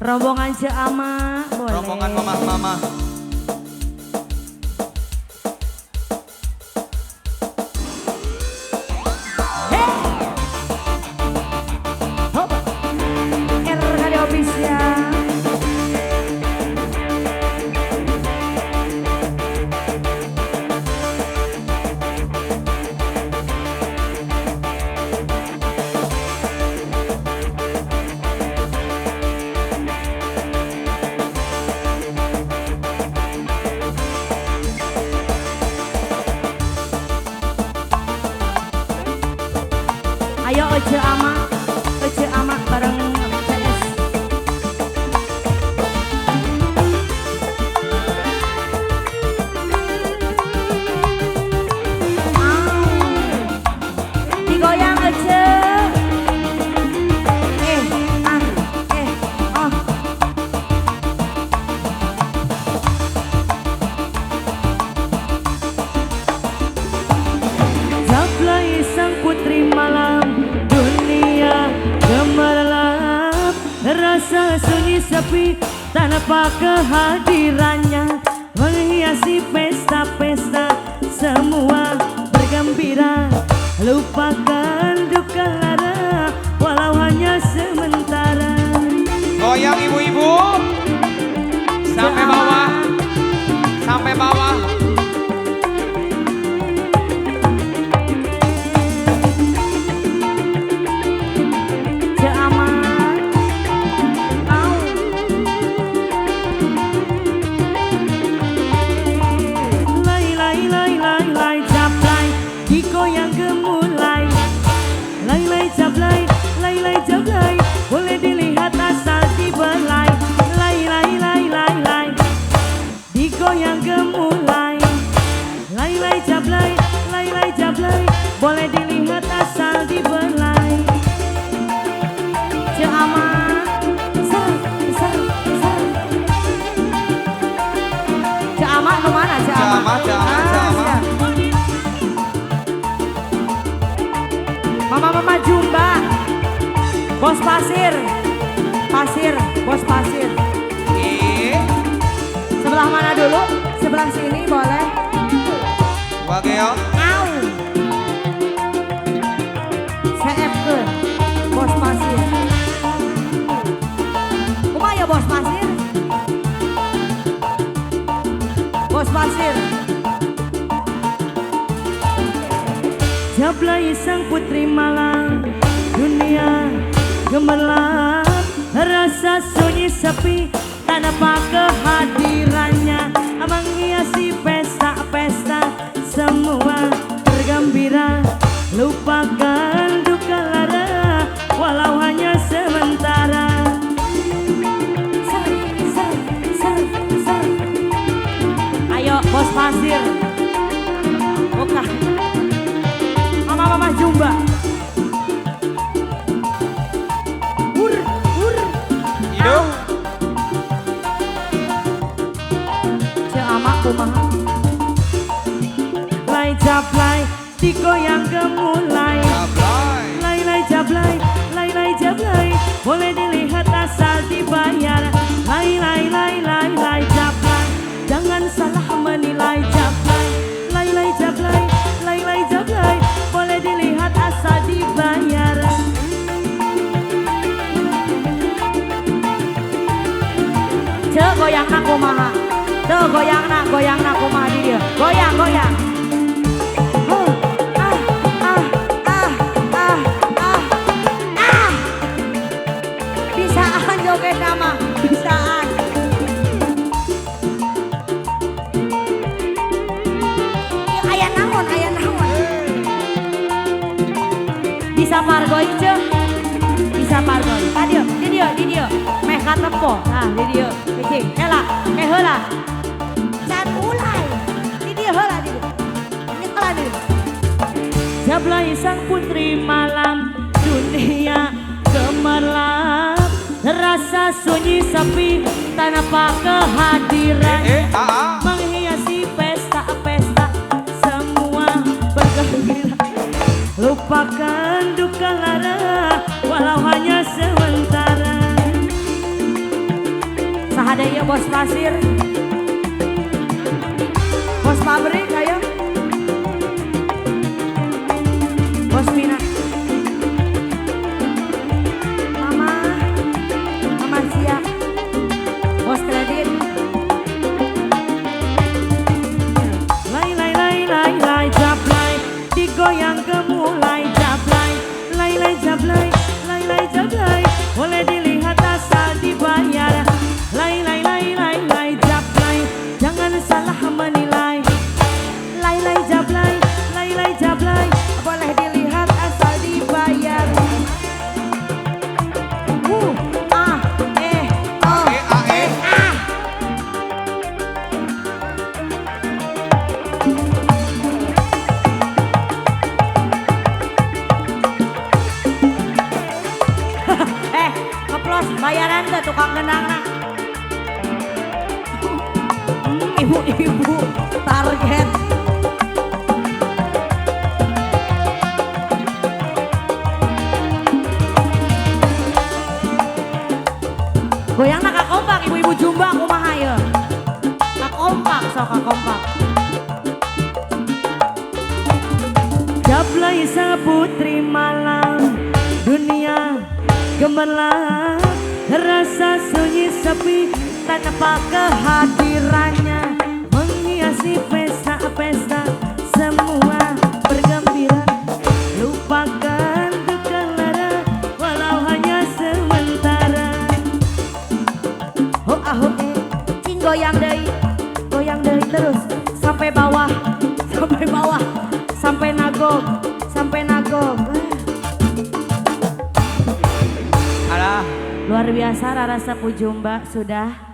Rombongan Ceama boleh. Rombongan mamah-mamah. Hey. Hop. RKD Official. Ayo Oce Ama bareng CS. Digoyang Oce. Oh. Jablay sang putri malam, dunia gemerlap, rasa sunyi sepi tanpa kehadirannya, menghiasi pesta-pesta semua bergembira, lupakan duka lara walau hanya sementara. Goyang ibu-ibu sampai bawah, sampai bawah. Digoyang gemulai, lai lai jablay, lai lai jablay, boleh dilihat asal dibelai, lai lai lai lai lai. Digoyang gemulai, lai lai jablay, lai lai jablay, boleh dilihat asal dibelai. Ceama, ser ser ser. Ceama kemana? Ceama, ceama, ceama. Mama-mama Jumba, bos pasir, pasir, bos pasir. Sebelah mana dulu? Sebelah sini boleh. Wageo. Au. CF ke, bos pasir. Kumaha ya bos pasir? Bos pasir. Jablay sang putri malam, dunia gemerlap, rasa sunyi sepi tanpa kehadirannya, menghiasi pesta-pesta semua bergembira, lupakan duka lara walau hanya sementara. Ser ser ser ser. Ayo bos pasir. Buka. Mama Jumba. Ur ur. Hidup. Ceama kumaha. Lai jablay digoyang gemulai. Jablay. Lai lai jablay, lai lai jablay, boleh dilihat asal dibayar. Lai lai lai lai lai jablay, jangan salah menilai jablay. Lai lai jablay, lai lai jablay, boleh dilihat asal dibayar. Cek goyangna kumaha. Tuh goyangna, goyangna kumaha di dia. Goyang, goyang. Oh, ah, ah, ah, ah, ah, ah. Bisaan joget nama, bisaan. Aya naon, aya naon. Bisa pargoy cek, bisa pargoy. Tadi, di dia, di dia. Meh katempo, nah di dia. Cicing, heula, meh heula. Can mulai, di dia heula di dia. Nyekelan di dia. Jablay sang putri malam, dunia gemerlap, rasa sunyi sepi tanpa kehadiran, menghiasi pesta-pesta semua bergembira, lupakan duka lara walau hanya sementara. Ada ya bos pasir, bos pabrik ayo, bos Mina, mama, mama siap, bos kredit. Lai lai lai lai lai jablay, digoyang gemulai jablay, lai lai jablay, lai lai jablay, boleh dilihat asal dibayar. Lai lai lai lai lai jablay, jangan salah menilai. Lai lai jablay, lai lai jablay, boleh dilihat asal dibayar. U A E O E A E A. Ngeplos bayaran tuh tukang genang nah. Ibu-ibu target. Goyangna ka kompak ibu-ibu Jombang kumaha ieu? Ka kompak sok ka kompak. Jablay sang putri malam, dunia gemerlap, rasa sunyi sepi tanpa kehadirannya, menghiasi pesta-pesta semua bergembira, lupakan duka lara walau hanya sementara. Ho ah ho eh, cing goyang deui terus sampai bawah, sampai bawah, sampai nagog, sampai nagog. Alah. Luar biasa Rara Sapu Jumba sudah.